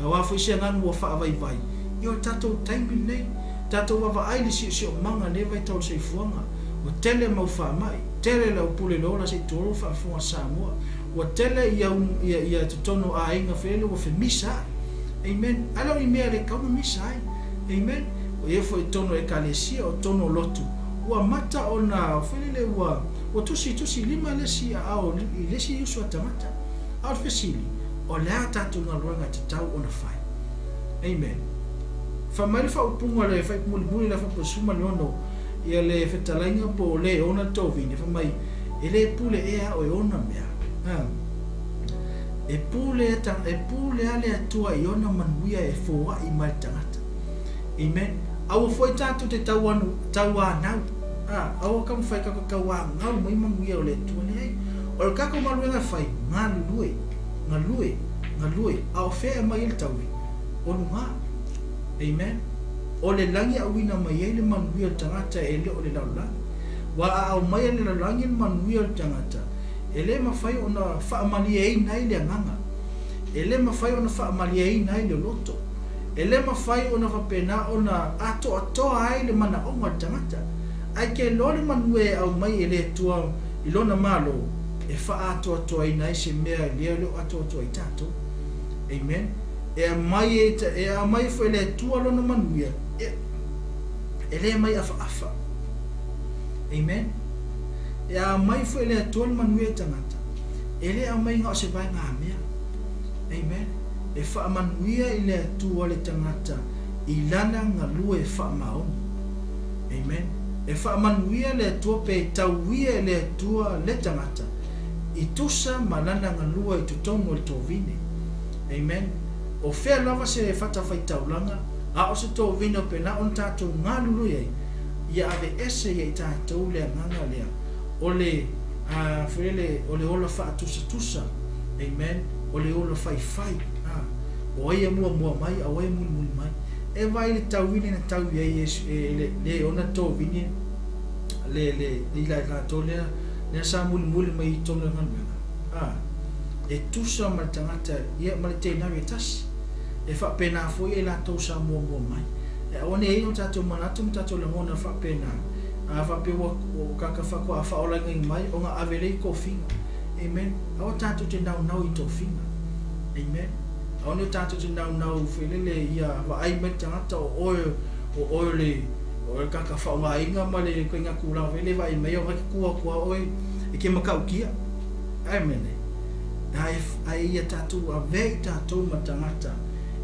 Aua foi se agaga ua faavaivai, ia o le tatou taimi lenei, tatou vaavaai i le siosiomaga i lenei vaitau o le soifuaga, ua tele mau faamai, tele le aupule i le ola se i tulou faafofoga a Samoa, ua tele ia ia ia totonu o aiga foi lele ua femisa ai. Amen. A le o ni mea le tatau ona misa ai. Amen. O ia foi i totonu o ekalesia, o totonu o lotu, ua amata ona foi lele ua ua tusitusi lima le isi aao i le isi uso a tagata. A o le fesili, o le a tatou galuega e tatau ona fai? Amen. Fai mai le faaupuga o le fuaiupu mulimuli le fuaiupu 16, ia le fetalaiga po o le e ona le tovine, fai mai, e le pule ea au e ona mea. A. E pule, e pule a le Atua i ona manuia e foai mai le tagata. Amen. Aua foi tatou te tauanu, tauanau. A, aua taumafai tatou te tauanau mai manuia o le Atua. Leai. O le tatou galuega e fai, galulue, galue, galue. A o fea e aumai ai le taui? O luga. Amen. O le lagi e auina mai ai le manuia o le tagata e le o le lalolagi. Ua a aumai e le lalolagi le manuia o le tagata, e le mafai ona faamalieina ai le agaga. E le mafai ona faamalieina ai le loto. E le mafai ona faapena ona atoatoa ai le manaoga o le tagata. Ae ke loa le manuia e aumai e le Atua i Lona Malo, e faaatoatoaina ai se mea lea e le o atoatoa ai tatou. Amen. E aumai e, e aumai foi e le Atua lona manuia, e, e le aumai afaafa. Amen. E aumai foi e le Atua le manuia i tagata, e le aumai na o se vaegamea. Amen. E faamanuia i le Atua le tagata i lana galue faamaoni. Amen. E faamanuia le Atua pe tauia e le Atua le tagata i tusa ma lana galue i totonu o le tovine. Amen. O fea lava se fatafaitaulaga, a o se tovine o pena ona tatou galulue ai, ia aveese ia i tatou le agaga lea o le, a, foi lele, o le ola faatusatusa. Amen. O le ola faifai. A, o ai e muamua mai, a o ai e mulimuli mai. E vaai i le tauini na tau i ai Iesu, e, le, le ona tovine, le, le, le i latou lea, lea sa mulimuli mai i totonu o le galuega. A, e tusa ma le tagata ia ma le tenari e tasi. E faapena foi ia i latou sa muamua mai. E aua ne i ai o tatou manatu ma tatou lagona faapena, a faapea ua, ua kaka faatoa faaolaina mai ona ave lea i tofiga. Amen. Aua tatou te naunau i tofiga. Amen. Aua ne tatou te naunau foi lele ia vaai mai le tagata o oe, o oe o le, o le kaka faaaogaina ma le ituaiga tulaga foi lele vaai mai ona e te tu atu lava oe e te matautia. Amen. Ae, ae ia tatou avea i tatou ma tagata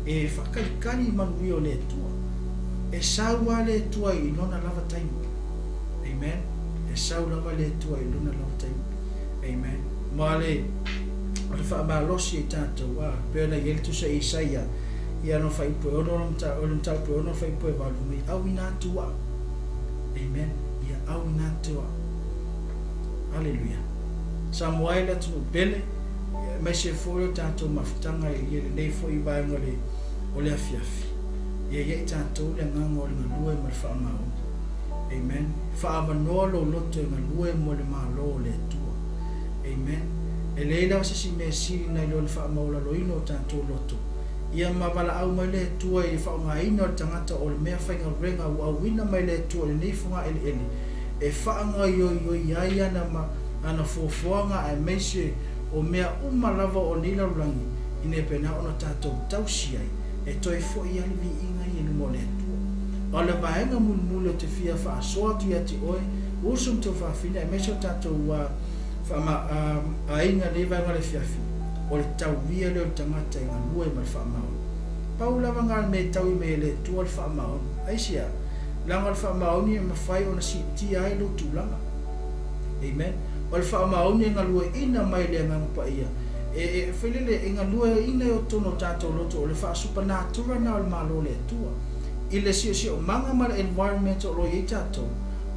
e faatalitali i manuia o le Atua. E sau lava le Atua i lona lava taimi. Amen. E sau lava le Atua i lona lava taimi. Amen. Ma le, o le faamalosi i tatou, a, pei ona i ai le tusa i Isaia, ia no fuaiupu e 6, o le mataupu e 6 fuaiupu e 8, mai auina atu au. Amen. Ia auina atu au. Aleluia. Samoa e le atunuu pele, aemaise foi o tatou mafutaga i lenei foi vaega o le afiafi. Ia i ai tatou le agaga o le galue ma le faamaoni. Amen. Faaavanoa lou loto e galue mo le Malo o le Atua. Amen. E leai lava se isi mea sili nai lo le faamaualaloina o tatou loto. Ia ma valaau mai le Atua i le faaaogaina o le tagata o le mea faigaluega ua auina mai le Atua i lenei fogaeleele e faagaoioioi ai ana ma ana fuafuaga aemaise o mea uma lava o nei lalolagi ina ia pena ona tatou tausi ai e toe foi ai le viiga ia i luma o le Atua. A o le vaega mulimuli ou te fia faasoa atu ia te oe, uso ma tuafafine aemaise o tatou aiga i lenei vaega o le afiafi, o le tauia lea o le tagata e galue ma le faamaoni. Pau lava na o le mea e taui mai e le Atua o le faamaoni. Aisea? Leaga o le faamaoni e mafai ona siitia ai lou tulaga. Amen. O le faamaoni e galueina mai le Agaga Paia, e, e, foi lele, e galueina i totonu o tatou loto, o le faasupanatura lena o le Malo o le Atua. I le siosiomaga ma le environment o lo o i ai tatou,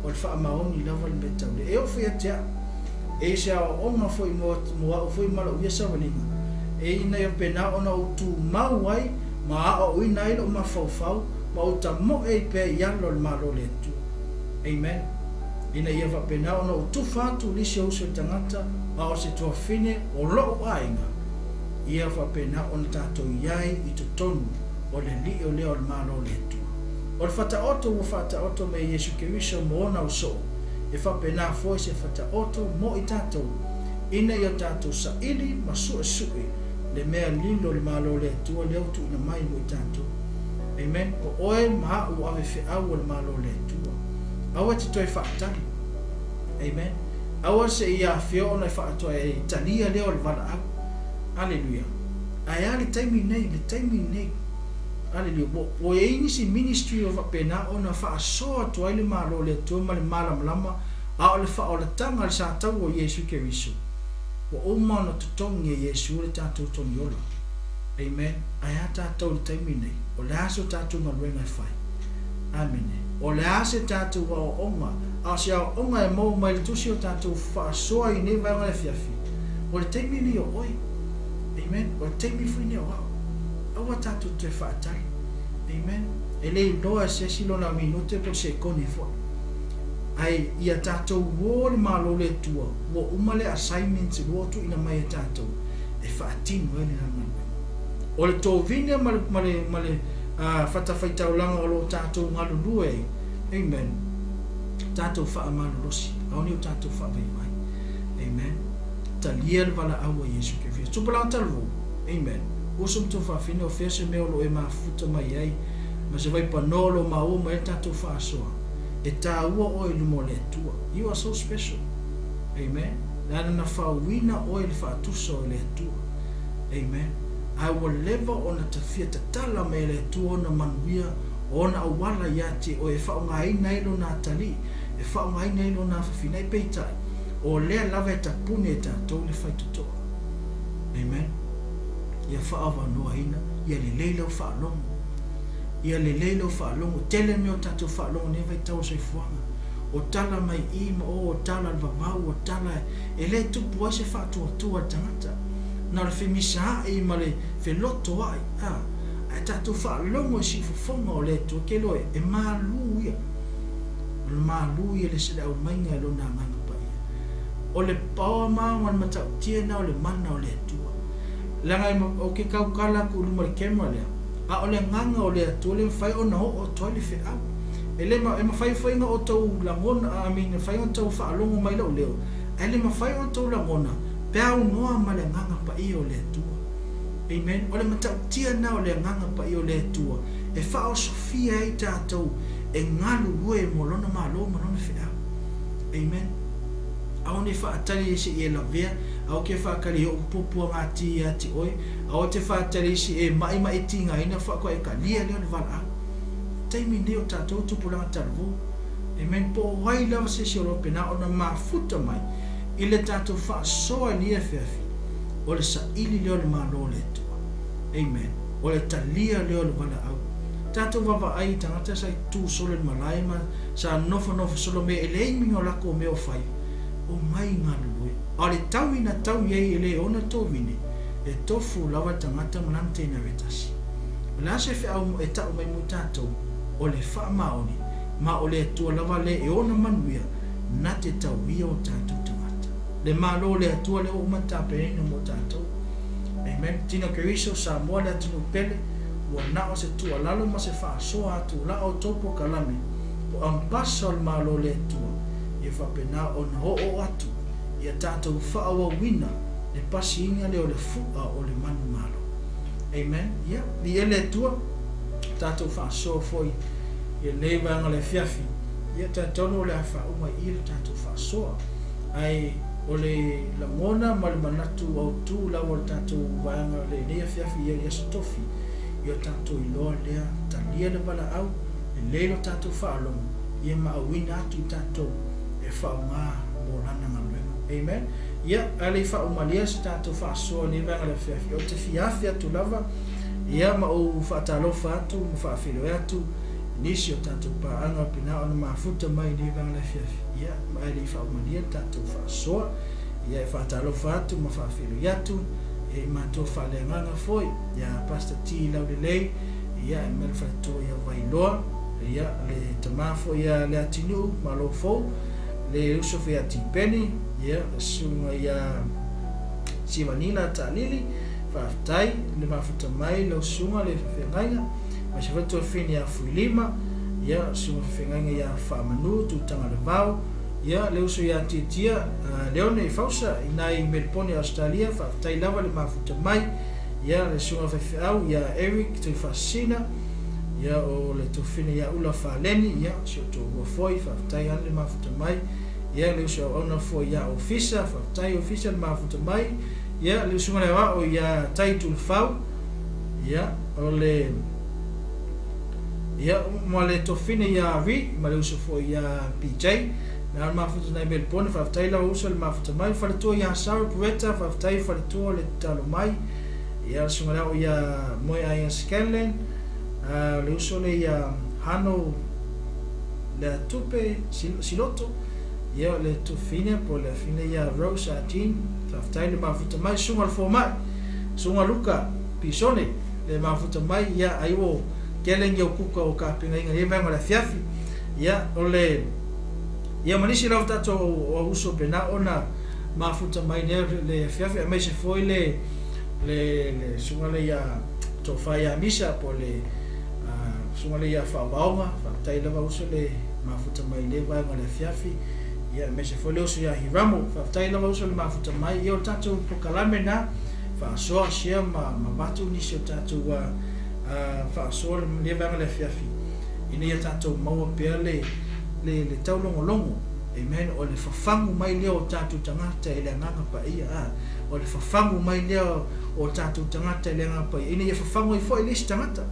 o le faamaoni lava le mea taule. E oo foi ia te au, e i se aoaoga foi mo, mo au foi ma lou ia savaliga, e ina ia pena ona ou tumau ai ma aoaoina ai lou mafaufau ma ou tamoe ai pea i ala o le Malo o le Atua. Amen. Ina ia faapena ona ou tufa atu i nisi o uso i tagata a o se tuafafine o lou aiga, ia faapena ona tatou i ai i totonu o le alii o lea o le Malo o le Atua. O le fataoto ua faataoto mai e Iesu Keriso mo ona ausoo, e faapena foi se fataoto mo i tatou, ina ia tatou saili ma suesue le mea lilo o le Malo o le Atua lea ua tuuina mai mo i tatou. Amen. O oe ma a'u ua ave feau o le Malo o le Atua. Aua e te toe faatali. Amen. Aua se i afio ona e faatoa e talia lea o le valaau. Aleluia. Ae a le taimi nei, le taimi nei. Aleluia. Ua, ua i ai nisi ministry o faapena ona faasoa atu ai le Malo o le Atua ma le malamalama, a o le faaolataga a le sataua o Iesu Keriso. Ua uma ona totogi e Iesu le tatou togiola. Amen. Ae a tatou i le taimi nei? O le a so tatou galuega e fai? Amene. O le a se tatou aoaoga, a o se aoaoga e maua mai le Tusi o tatou faasoa i nei vaega o le afiafi? O le taimi lenei o oe. Amen. O le taimi foi lenei o au. Aua tatou te toe faatali. Amen. E le iloa e se isi lona minute po o le sekone foi. Ae ia tatou o le Malo o le Atua, ua uma le assignment ua tuuina mai e tatou e faatino ai le galuega. O le tovine ma le, ma le, ma le fatafaitaulaga o lo o tatou galulue ai, amen, tatou faamalolosi, aua ne i o tatou faavaivai. Amen. Talia le valaau a Iesu Keriso. Tupulaga talavou. Amen. Uso ma tuafafine o fea se mea o lo o e mafuta mai ai ma se vaipanoa o lo o maua mai ai le tatou faasoa, e taua oe i luma o le Atua. You are so special. Amen. Leaga na faauina oe i le faatusa o le Atua. Amen. Ae ua leva ona tafia tatala mai e le Atua ona manuia o ona auala ia te oe e faaaogaina ai lona atalii, e faaaogaina ai lona afafina. Peitai, o lea lava e tapuni e tatou le faitotoa. Amen. Ia faaavanoaina, ia lelei lau faalogo. Ia lelei lau faalogo. Tele mea o tatou faalogo i lenei vaitau o le soifuaga. O tala mai i ma o, o tala a le vavau, o tala e le tupu ai se faatuatua a le tagata. Na o le femisaai ma le felotoai, a, ae tatou faalogo i siufofoga o le Atua, ke loe, e malu ia. O le malu ia le le aumaiga e Lona Agaga Paia. O le paoa ma le matautia lena o le mana o le Atua. Leaga e ou te tautala atu i luma o le camera lea, a o le Agaga o le Atua le mafai ona oo atu ai le feau. E le e mafai foi ona outou lagona, I mean, e mafai ona outou faalogo mai i lou leo, ae le mafai ona outou lagona pe aunoa ma le Agaga Paia o le Atua. Amen. O le matautia lena o le Agaga Paia o le Atua e faaosofia ai tatou e galulue mo Lona Malo ma Lona feau. Amen. Aua ne i faatali se i e lavea, aua te faatali i ou puapuaga ia te oe, aua te faatali se i e mai ma e tigaina faatoa e talia lea o le valaau. Taimi nei o tatou tupulaga talavou. Amen. Po o ai lava se isi o lo o pena ona mafuta mai i le tatou faasoa i lenei afiafi, o le saili lea o le Malo o le Atua. Amen. O le talia lea o le valaau. Tatou vaavaai i tagata sa i tu solo i le malae ma sa nofonofo solo mea e leai ni o lakou mea o fai, omai galulue. A o le taui na taui ai e le ona tovine, e tofu lava le tagata ma lana teina e tasi. O le a se feau e tau mai mo tatou, o le faamaoni, ma o le Atua lava lea e ona manuia na te tauia o tatou tagata. Le Malo o le Atua lea ua uma ona tapenaina mo tatou. Amen. Tino Keriso, Samoa le atunuu pele, ua na o se tuualalo ma se faasoa atu la outou polokalame po ampasa o le Malo o le Atua ia faapena ona oo atu ia tatou faaauauina le pasiina lea o le fu'a o le manumalo. Amen. Ia, viia le Atua, tatou faasoa foi i lenei vaega o le afiafi. Ia, talitonu o le a faauma i i le tatou faasoa. Ae o le lagona ma le manatu autu lava o le tatou vaega o lenei afiafi ia i Aso Tofi, ia tatou iloa lea, talia le valaau, lelei lo tatou faalogo, ia ma auina atu i tatou e faaaoga mo Lana galuega. Amen. Ia, ae le i faaumalia se tatou faasoa i lenei vaega o le afiafi, ou te fia afe atu lava, ia ma ou faatalofa atu ma faafeiloai atu i nisi o tatou paaga pena ona mafuta mai i lenei vaega o le afiafi, ia, ma ae le i faaumalia le tatou faasoa. Ia, e faatalofa atu ma faafeiloai atu, ia, i matou faaleagaga foi, ia Pastor T. Laulelei, ia, e mai le faletua ia Vailoa, ia, le tama foi ia Leatinuu, Malo Fou, le uso foi ia Tipeni, ia, le susuga ia Sivanila Taalili, faafetai le mafuta mai lau susuga le faafeagaiga, aemaise foi le tuafafine ia Fuilima, ia, susuga faafeagaiga ia Faamanu Tutagalevao, ia, le uso ia Tiatia Leone i Fausa, i nai Melipone Ausetalia, faafetai lava le mafuta mai, ia, le susuga faifeau ia Eric Tuifaasisina, ia, o le tuafafine ia Ula Faleni, ia, si ou toalua foi, faafetai lava le mafuta mai, ia, le uso auauna foi ia Ofisa, faafetai Ofisa le mafuta mai, ia, le usuga le aoao ia Tai Tulufau, ia, o le, ia, ma le tuafafine ia Reed, ma le uso foi ia PJ, na le mafuta nai Melbourne, faafetai lava uso le mafuta mai, faletua ia Sarah Pueta, faafetai faletua le tatalo mai, ia, le susuga le aoao ia Moeaia Scanlan, le uso le ia Hano Leatupe Siloto, ia, le tuafafine po o le afine ia Rose Jean, faafetai le mafuta mai, susuga le fomai, susuga Luka Pisone, le mafuta mai, ia, ai ua tele ni au kuka o tapenaina i lenei vaega o le afiafi, ia, o le, ia ma nisi lava tatou o uso pena ona mafuta mai nei le afiafi, aemaise foi le le le susuga le ia Tofa ia Misa po o le susuga le ia Faavaoga, faafetai lava uso le mafuta mai i lenei vaega o le afiafi. Ia, aemaise foi le uso ia Hiramo. Faafetai lava uso le mafuta mai. Ia, o le tatou polokalame lena, faasoa, share ma ma avatu nisi o tatou faasoa lenei vaega i le afiafi, ina ia tatou maua pea le le le taulogologo. Amen. O le fafagu mai lea o tatou tagata i le Agaga Paia. A, o le fafagu mai lea o tatou tagata i le Agaga Paia, ina ia fafagu ai foi le isi tagata.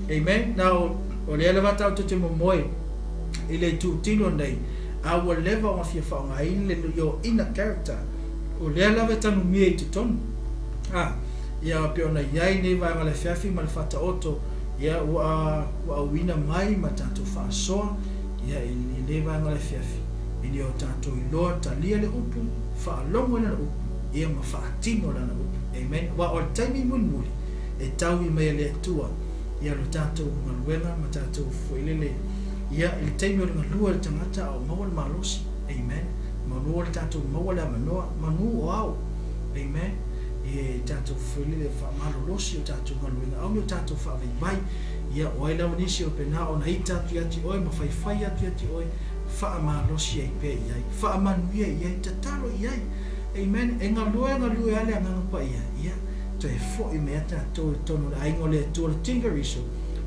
Amen. Now, o lea lava tatou te momoe i le itutino nei, a ua leva ona fia faaaogaina le your inner character, o lea lava e tanumia i totonu. A, ia, pei ona i ai nei vaega o le afiafi ma le faataoto, ia, ua, ua auina mai ma tatou faasoa, ia, i lenei vaega o le afiafi, ina ia o tatou iloa talia le upu, faalogo i lana upu, ia ma faatino lana upu. Amen. Aua o le taimi mulimuli e taui mai e le Atua, ia lo tatou galuega ma tatou foi lele, ia, i le taimi o le galue o le tagata a o maua le malosi. Amen. Manu o le tatou maua le avanoa, manu o ao. Amen. E tatou foi lele faamalolosi o tatou galuega, aua ne i o tatou faavaivai. Ia, o ai lava nisi o pena ona ita atu ia te oe ma faifai atu ia te oe, faamalosi ai pea i ai, faamanuia i ai, tatalo i ai. Amen. E galue galue lava le Agaga Paia, ia, toe foi mai a tatou i totonu o le aiga o le Atua, le Tingariso,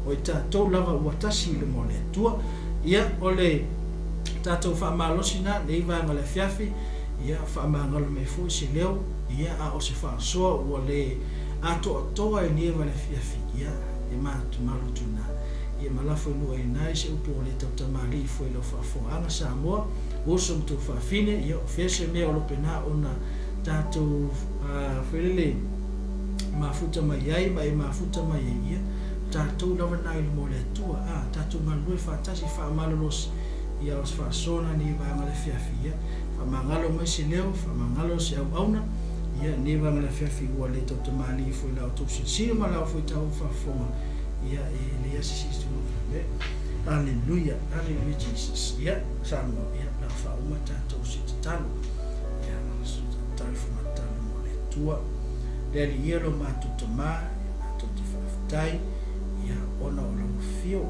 o i tatou lava ua tasi i luma o le Atua. Ia, o le tatou faamalosi na, nei vaega o le afiafi, ia, faamagalo mai foi se leo, ia, a o se faasoa ua le atoatoa i lenei vaega o le afiafi, ia, e malu atu ina. Ia, ma lafo i nuu ai na i se upu ua le tautamalii foi i lau faafofogaaga Samoa, uso ma tuafafine, ia, o fea se mea o lo pena ona tatou foi lele mafuta mai ai ma e mafuta mai ai, ia, tatou lava na i luma o le Atua, a, tatou galulue faatasi faamalolosi, ia, o se faasoa na nei vaega o le afiafi, ia, faamagalo mai se leo, faamagalo se auauna, ia, nei vaega o le afiafi ua le tautamalii foi i la outou silasila ma la foi tau faafofoga, ia, e leai se isi tulaga. Aleluia, aleluia Jesus. Ia, Samoa, ia, la faauma tatou se tatalo. Ia, tatalo ifo tatalo mo le Atua. Le Alii ia lo matou Tama, ia matou te faafetai, ia, ona o lau afio.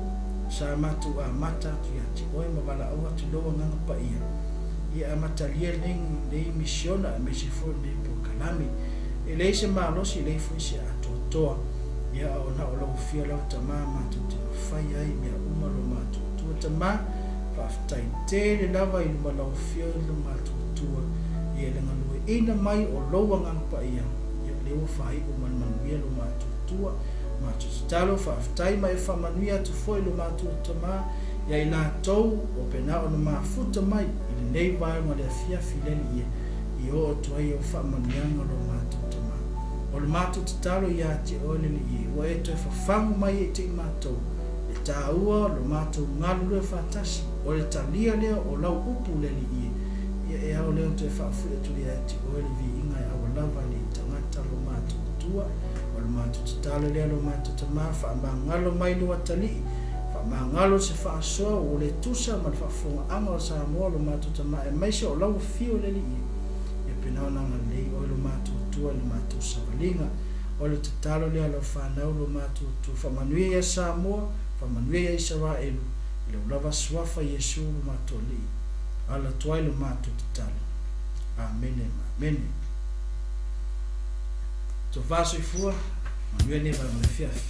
Sa matou amata atu ia te oe ma valaau atu i lou Agaga Paia, ia amatalia lenei, lenei misiona aemaise foi lenei polokalame. E leai se malosi, e leai foi se atoatoa, ia, a ona o lau afio lava Tama matou te mafai ai mea uma lo matou Atua. Tama, faafetai tele lava i luma lau afio i lo matou Atua, ia le galueaiina mai o lou Agaga Paia, ia o lea ua faaiu ma le manuia lo matou Atua. Matou tatalo, faafetai ma e faamanuia atu foi lo matou Tama ia i latou o pena ona mafuta mai i lenei vaega o le afiafi i le Alii i oo atu ai au faamanuiaga lo matou Tama. O le matou tatalo ia te oe le Alii, ua e toe fafagu mai e te i matou le taua o lo matou galulue faatasi, o le talia lea o lau upu le Alii, ia e ao lea ona toe faafoi atu ia te oe le viiga e aua lava le tagata lo matou Atua. O le matou tatalo lea lo matou Tama, faamagalo mai lo atalii, faamagalo se faasoa ua le tusa ma le faafofogaaga o Samoa lo matou Tama, aemaise o lau afio le Alii, ia pena ona agalelei oe lo matou Atua i le matou savaliga. O le tatalo lea a lau fanau lo matou Atua, faamanuia ia Samoa, faamanuia ia Isaraelu, i lou lava Suafa Iesu lo matou Alii, ala atu ai lo matou tatalo. Amene ma amene. Tofa soifua, manuia lenei vaega o le afiafi.